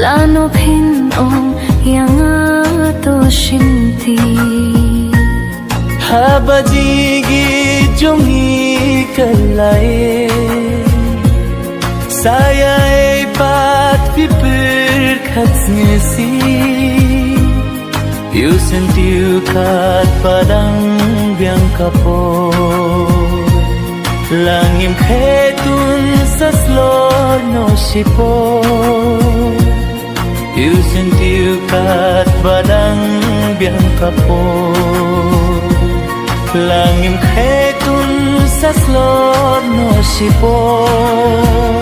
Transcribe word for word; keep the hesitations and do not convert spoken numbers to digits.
Lano phin ong ïa nga to shim ti. Haba jingïeit jong ngi ka la ïeh, sa ïai pat phi pyrkhat sngewsih. Ïoh syntiew katba dang biang ka por, la ngim khein tun sa slot noh shipor. Ïoh syntiew katba dang biang ka por, la ngim khein tun sa slot noh shipor.